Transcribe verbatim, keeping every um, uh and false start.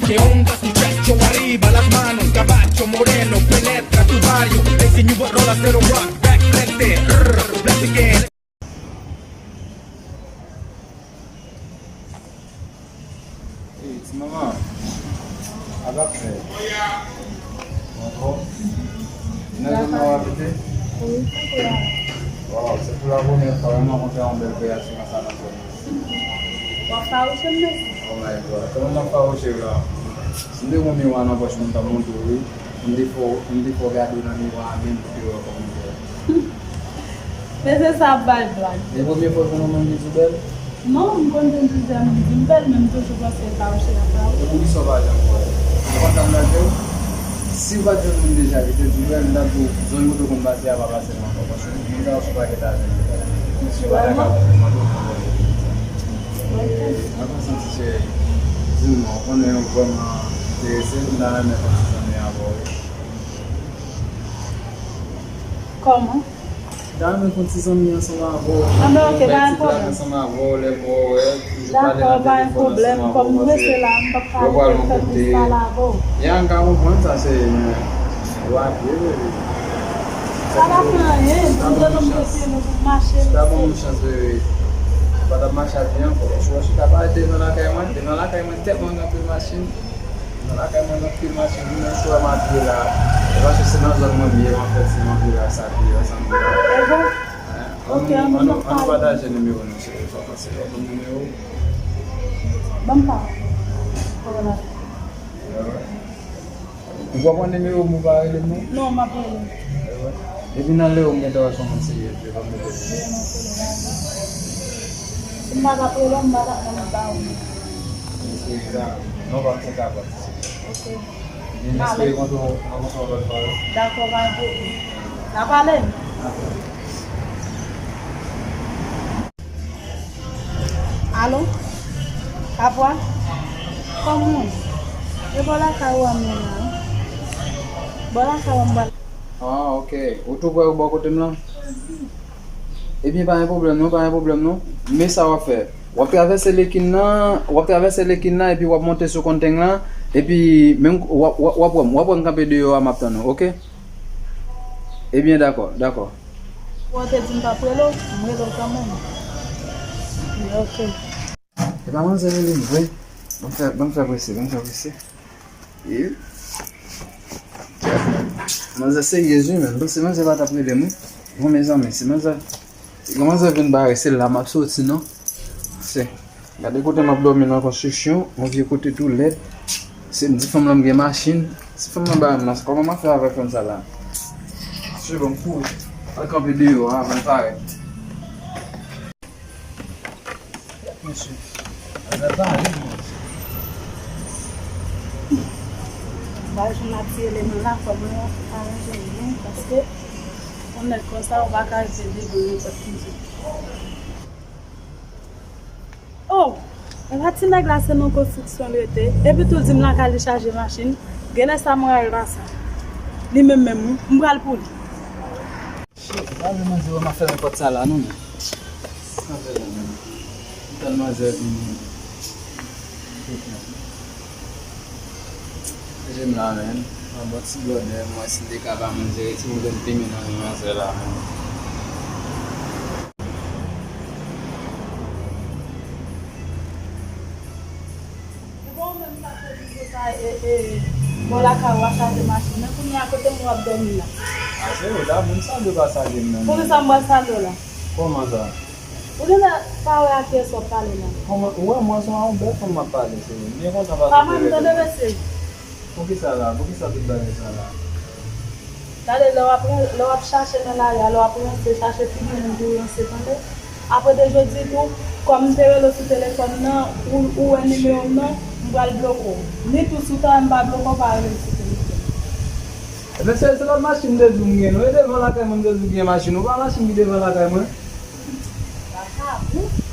Que onda, muchacho, arriba las manos, caballo moreno, penetra tu barrio, el señor Rola, cero rock, back, frente, rrr, black again. Ey, ti manman, sa k ap fèt? Bon, bon. Nan zòn nan w abite? Wi, se pou la. Waw, se pou la premyè fwa wi m rankontre yon bèl kreyati konsa nan zòn nan. W ap fawouche m, mesye? Oh my God, kòman m ap fawouche w la? Si m te gen yon miwa nan pòch mwen, m t ap montre w, wi. M te fè w, m te fè w gade w nan miwa a menm pou te wè kòman w ye. Mesye sa ap bay blag. E premye fwa w jwenn yon moun ki di w bèl? Non, m konn jwenn plizyè moun di m bèl, men m toujou panse e fawouche y ap fawouche. E poukisa w pa janm kwè? Ou konn sa m pral di w? Si w pa t jwenn moun deja ki te di w bèl, m t ap di w zòn kote w konn pase a pa pase l ankò, paske moun sa yo sou pakèt ajan yo. Yo pa ta ka mande w kòb. Mwen pa santi cheri. Di m non, ou konnen ou vrèman enterese, m ta renmen fè ti zanmi avè w wi. Kòman? M ta renmen fè ti zanmi ansanm avè w. Anben, oke, pa gen pwoblèm. Ansanm avè w, lè m wè w, toujou pale nan telefòn ansanm avè w, paske lè w pral yon kote. Ya, m ka konprann sa, cheri, men w ap ye, bebe. Sa pa fè anyen, m te konn mete nou pou mache. Si w ta ban m yon chans, bebe, m pa t ap mache ak li ankò. Paske w chita pa devan lakay mwen, devan lakay mwen tèlman gen anpil machin. Nan lakay mwen gen anpil machin, jounen swa m ap ye la. E paske se nan zòn mwen m ye, m ap fè ti m ap ye la, sa k ye ansanm yo la. Ann, ann nou pataje nimewo nou, cheri, fò w pase yon bon nimewo. Ban m pa. Ou pa pran nimewo m, ou pa rele m non? Non, m ap rele. Epi nan lè ou m gentan wè se yon moun serye, epi ban m rele. Si m pa t ap rele w, m pa t ap nan ba ou. Mesye, sa, non, pa m te kapab. Ok. Ebyen, m espere kontre w, rankontre w lòt fwa wi. Dakò, pa gen pwoblèm. N a pale. Dakò. Alo? Kapwa? Kòman w ye? E bò lakay ou a m ye la wi. Bò lakay ou a m pral. Ah, ok. Ou tou prè ou bò kote m lan? Ebyen, pa gen pwoblèm non, pa gen pwoblèm non. Men sa w ap fè. W ap travèse lekin nan, w ap travèse lekin nan epi w ap monte sou konteng lan, epi menm w ap, w ap, w ap wè m, w ap wè m kanpe deyò a, m ap tann ou, ok? Ebyen, dakò, dakò. Ou te di m p ap rele w, m rele w kanmenm. Ok. Epa manzè rele m vre. Ban m fè, ban m fè prese, ban m fè prese. Wi. Manzè seryez wi, menm. Panse manzè pa t ap rele m wi. Bon, mezanmi, si manzè, si manzè vin bare, se la m ap soti, non? Se, gade kote m ap dòmi nan konstriksyon, yon vye kote tou lèd. Se m di fanm lan m gen machin. Si fanm lan bare m nan, kòman m ap fè avèk fanm sa la? Se bon, m kouri. Al kanpe deyò a, avan l parèt. Mesye, bagay pa ale, mesye. Ba jou n ap tire nan la, fò mwen aranje byen, paske yon nèg konsa, ou pa ka rete devan nenpòt ki jan. Oh! Epa ti nèg la se nan konstriksyon l rete. Epi tou l di m lakay li chaje machin. Genlè sa mwen al la sa. Li menm menm wi. M pral pou li. Shit, pa vle manzè wè m ap fèmen pòt sa la non, men. Sa fè la, men. M tann manzè vini. Shit, men. Jwenn la, men. Mwen bon ti blòdè, mwen si m te ka ba manzè, si m te pimen nan men manzè la, men. E bon, ou menm sa k te di se sa, e, e, bò lakay ou a chaje machin nan, kounye a kote moun w ap dòmi la? A, se ou la, moun salye w pa salye m nan. Poukisa m pral salye w la? Kòman sa? Ou genlè pa wè a kiyès w ap pale la? Kòman, ou wè mwen se yon bèl fanm m ap pale, se ou. M byen kontan paske ou te rele m. Pa mwen m tande, mesye. Poukisa la? Poukisa tout bagay sa la? Tande, lè w ap ran-, lè w ap chache nan lari a, lè w ap ranse, chache figi moun pou w ranse, tande. Apre de jodi tou, kòm m te rele w sou telefòn nan, ou, ou wè nimewo m nan, m pral bloke w. Ni tou si w ta wè m pa bloke w, pa rele m sou telefòn. Ebyen, se, se lòt machin m te di w m gen, non? E devan lakay mwen m te di w gen machin. Ou pa machin ki devan lakay mwen? Vagabon.